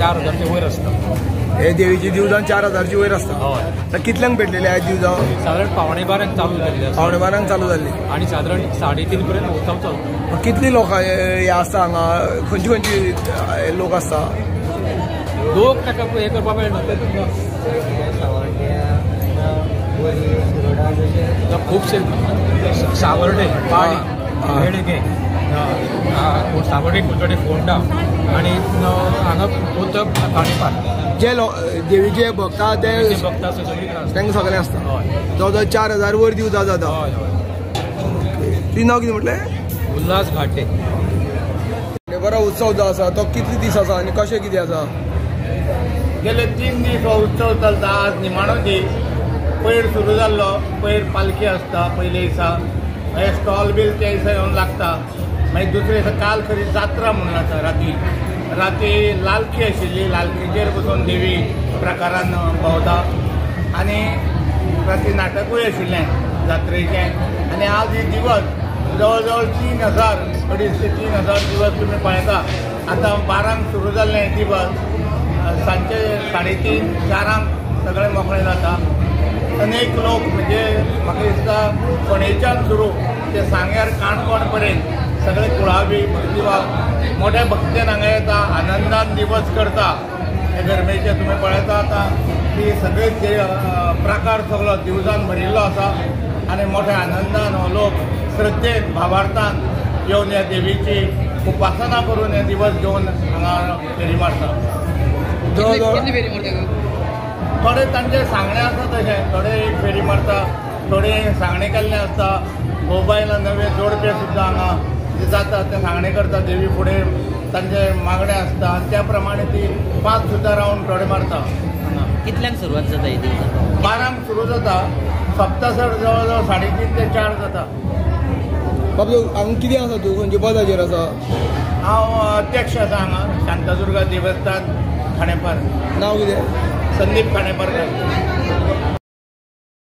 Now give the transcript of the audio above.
4000 वयर आसता. हे देवीची दिवजां 4000 वयर आसता. हय. कितल्यांक पेटलेली आयज दिवजां? सादारण 11:45 चालू जाल्ली. 11:45 चालू जाल्ली आनी सादारण 3:30 पर्यंत उत्सव चलता. कितली लोक हे आसता हांगा? खंयची खंयची लोक आसता? लोक ताका हें करपा मेळना. खुबशे सावर्डे, पाळी, वेळगे, सावर्डे, कुलचडे, फोंडा आनी हांगा उदक खांडेपार जे लोक देवीचे भक्त ते भक्त तांकां सगळें आसता. जवळ जवळ 4000 वयर दिवजां जाता. हय हय. तुजें नांव कितें म्हटलें? उल्हास घाटे. बरो उत्सव जो आसा तो कितले दीस आसा आनी कशें कितें आसा? गेले 3 दीस हो उत्सव चलता. आज निमाणो दीस. पयर सुरू जाल्लो. पयर पालखी आसता पयले दिसा, मागीर स्टॉल बील त्या दिसा येवन लागता. मागीर दुसरे दिसा काल खरी जात्रा म्हणून आसा. राती राती लालखी आशिल्ली. लालखीचेर बसून देवी प्रकारान भोंवता आनी राती नाटकूय आशिल्लें जात्रेचें. आनी आज ही दिवस जवळ जवळ 3000, 2500 ते 3000 दिवस तुमी पळयता. आतां 12 सुरू जाल्लें दिवस सांजचे 3:30 4 सगळें मोकळें जाता. अनेक लोक म्हणजे म्हाका दिसता फोंडेच्यान सुरू ते सांग्यार काणकोण पर्यंत सगळे कुळावी भक्तिभाव मोठ्या भक्तेन हांगा येता, आनंदान दिवस करता. हे गरमेचे तुमी पळयता आतां की सगळे प्रकार सगळो दिवजान भरिल्लो आसा आनी मोठ्या आनंदान हो लोक श्रद्धेन भावार्थान येवन ह्या देवीची उपासना करून हे दिवस घेवन हांगा फेरी मारता. थोडे तांचे सांगणे आसा तशें, थोडे एक फेरी मारता, थोडे सांगणे केल्ले आसता. गोबायला नवे जोडपे सुद्दां हांगा जे जाता ते सांगणे करता देवी फुडें, तांचे मागणे आसता आनी त्या प्रमाणे ती 5 सुद्दां रावंड थोडे मारता. कितल्यांक सुरवात जाता ही दिवजां? 12 सुरू जाता, सप्तासर जवळ जवळ 3:30 ते 4 जाता. बाबू हांगा कितें आसा? तूं खंयच्या पदाचेर आसा? हांव अध्यक्ष आसा हांगा शांतादुर्गा देवस्थान खांडेपार. नांव कितें? संदीप खांडेपारकर.